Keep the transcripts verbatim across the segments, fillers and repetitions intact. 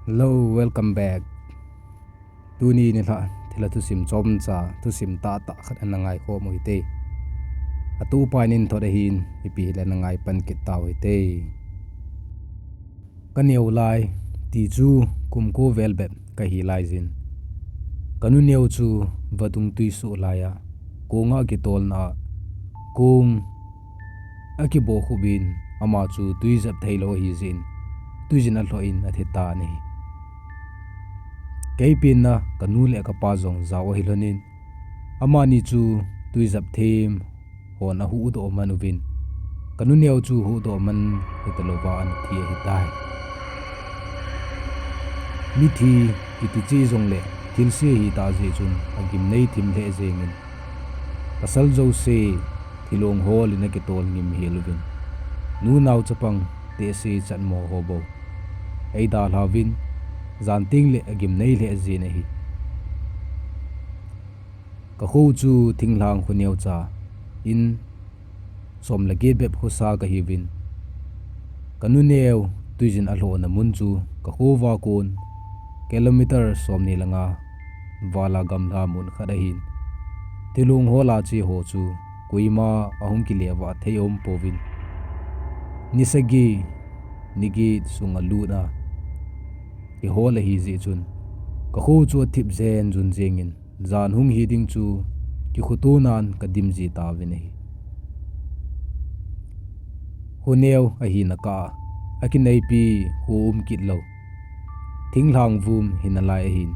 Hello, welcome back. Tuni nilhah thilha thusim chomcha, thusim tahtah khat ana ngaikhom u hite. Atupa in thot ahin, ipi hile ana ngaipan kit tau hite. Ka neo lai, ti chu kum ko vel bep kahi laijin, ka nu neo chu vadung tui soh laiya, konga kitolna a, kong akibohkhup in, ama chu tui jep theilou ahijeh in, tuijin alhoh in athi tan ahi. Kei penna ka nu le ka pa jong jao ahi lhonin, amani chu tui jep them hon ahuhdoh man uvin, ka nu neo chu huhdoh man hitalouva ana thi ahitai. Mithi kiti cheh jongle thilse ahitah jeh chun agimnei thim lheh jengin, pasal jouse thilong holin akitol ngim hel uvin, nu nao chapang tehse chatmo ho bou eidalhauvin, jan tengle agimnei lheh jin ahi. Ka kho chu thinglhang kho neocha, in som le get bep khosa kahiuvin, ka nu neo tuijin alhohna mun chu ka khova kon kilometer somni le nga vala gamla mun khat ahin, thilong hola che ho chu koima ahung kile vah thei aum pouvin, ni sagi ni get sunga lutna kihol ahijeh chun, ka kho chu athip jen jun jengin, jan hung hi ding chu kikhutonan kadim ji tauvin ahi. Kho neo ahina kah a, akineipi kho um kit lou, thinglhang vum hinalai ahin,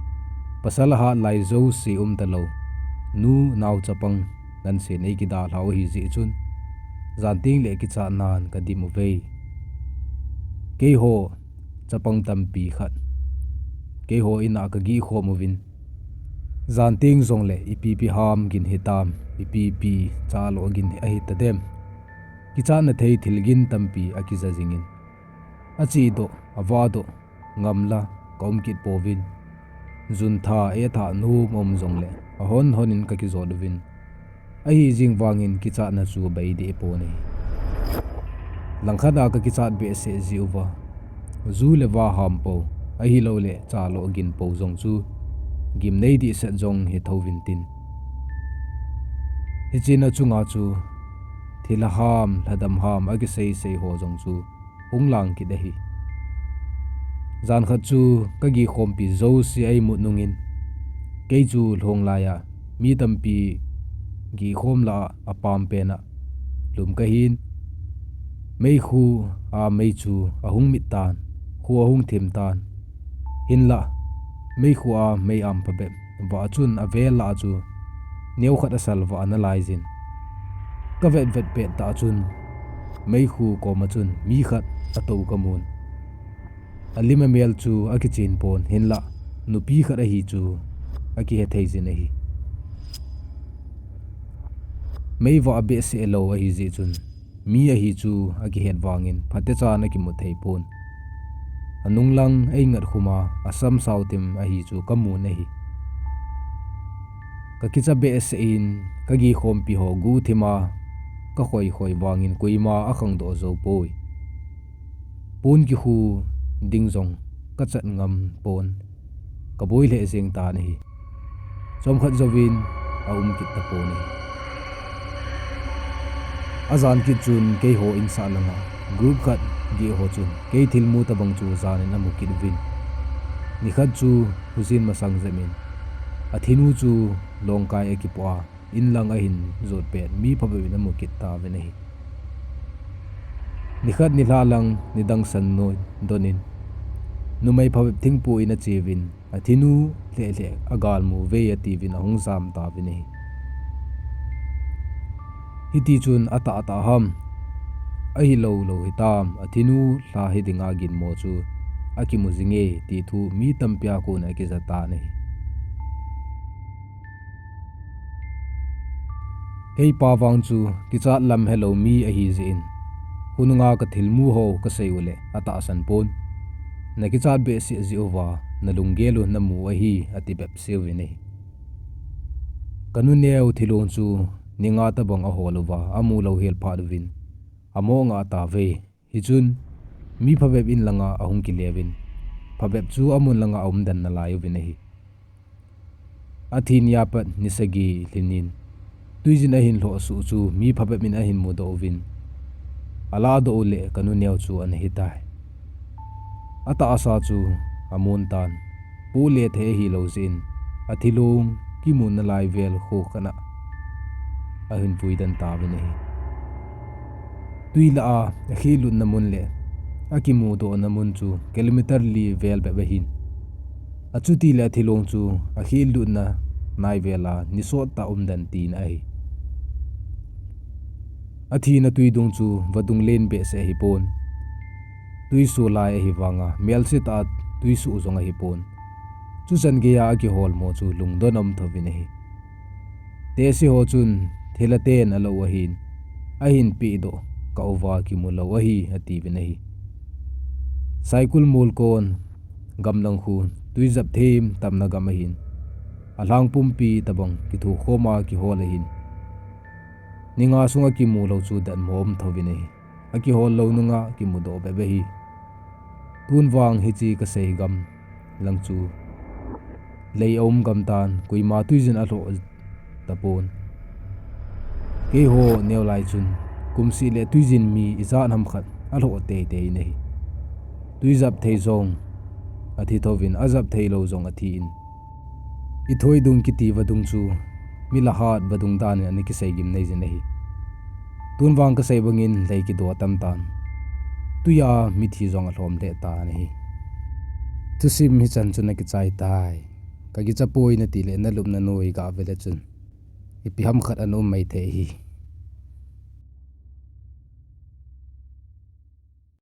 pasal ahat lai jouse umtalou, nu nao chapang nansen eikidalhau ahijeh chun, jan tengle kichatnan kadim uve. Keiho chapang tampi khat keiho ina kagihkhom uvin, jan teng jongle ipi ipi ham gin hitam, ipi ipi chaloh gin ahitadem, kichatna thei thil gin tampi akija jingin, achihdoh avahdoh ngamla kaum kit pouvin, jun tha etha nom aum jongle ahon honin kakijot uvin, ahijeng vangin kichatna chu beideh pon ahi. Langkhat a kakichat behseh jeh uva, ju le va hampou, ahiloule chaloh ginpou jong chu gimnei dehset jong hithouvin tin, hichena chunga chu thilha ham lhadam ham akiseisei ho jong chu hung lang kit ahi. Jan khat chu kagihkhompi jouse a imut nungin, kei chu lhong laiya mi tampi gihkhom lah a apam pena lum kahin, meikhu a mei chu ahung mit tan, kho ahung thim tan, hinlah meikhu a mei am phabep vah chun avel lah a chu neokhat asalvah nalaijin, kavetvet pettah chun meikhu koma chun mi khat atou kamun, alim amel chu akichen pon, hinlah nupi khat ahi chu akihetheijin ahi. Meivah behseh lou ahijeh chun, mi ahi chu akihet vangin phatechan akimu theipon, anunglang eingat khuma asam sao tim ahi chu kamun ahi. Kakicha behseh in, kagihkhompi ho guhthima kakhoikhoi vangin koima akhangdoh joupoi. Pon kikhu ding jong kachat ngam pon, kaboi lheh jeng tan ahi. Chomkhat jouvin aum kit tapon ahi. Ajan kit chun keiho insah langa group khat gihho chun kei thilmu tobang chu janin amu kit uvin, nikhat chu khojin masang jepin, athinu chu longkai akipoh a, inlang ahin jot pet mi phabep in amu kit tauvin ahi. Nikhat nilhah lang nidang san noi donin, numei phabep thingpu in acheuvin, athinu lhehlheh agalmu uve atiuvin ahung jam tauvin ahi. Hitichun atahtah ham, ahilou lou hitam, athinu lha hidinga ginmo chu akimu jinge ti thu mi tampia kona akija tan ahi. Keipa vang chu kichat lam helou mi ahijeh in, khonunga kathilmu ho kasei uleh atahsan pon. Nakichat behseh jeh uva nalunggel u namu ahi, ati bepseuvin ahi. Kanu neo thilong chu ni nga tobang ahol uva amu louhel phat uvin, amo ngah tauve. Hichun mi phabep in langa ahung kileuvin, phabep chu amun langa aum den nalai uvin ahi. Athi nia pat ni sagi lhinin, tuijin ahin lhoh suh chu mi phabep in ahin mudoh uvin, aladoh u le kanu neo chu ana hitai. Atahsa chu amun tan, pu le thei ahilou jeh in, athilong kimu nalai vel kho khat a ahin vui den tauvin ahi. Tui lah a akhelutna mun le akimudohna mun chu kilometer li vel bep ahin. Achuti le athilong chu akhelutna nai vel a ni sot tah um den tina ahi. Athina tuidung chu vadung len behseh ahipon. Tuiso lai ahi vanga, melse tah a tuiso jong ahipon. Chuchan geiya akiholmo chu lungdon aum thouvin ahi. Tesi ho chun thilha ten alou ahin, ahin pehdoh kah uva kimu lou ahi, atiuvin ahi. Saikul mol kon gamlang khu tuijap them tamna gam ahin, alhang pumpi tobang kithokhom a kihol ahin. Ni nga sunga kimu lou chu datmo um thouvin ahi. Akihol lou nunga kimudoh bep ahi. Tun vang hiche kasei gam lang chu lei aum gam tan, koima tuijin alhoh tapon. Keiho neo lai chun, kumseh le tuijin mi ijat ham khat alhoh teitei in ahi. Tuijap thei jong athi thouvin, ajap theilou jong athin. Ithoidung kiti vadung chu, mi lahat vadung dan in ana kisei gimnei jin ahi. Tun vang kasei bangin lei kido tam tan, tuiya mithi jong alhom lheh tan ahi. Thusim hichan chun akichai tai. Kakichapoi nati le nalupna noi gah vele chun, ipi ham khat ana um maithei ahi.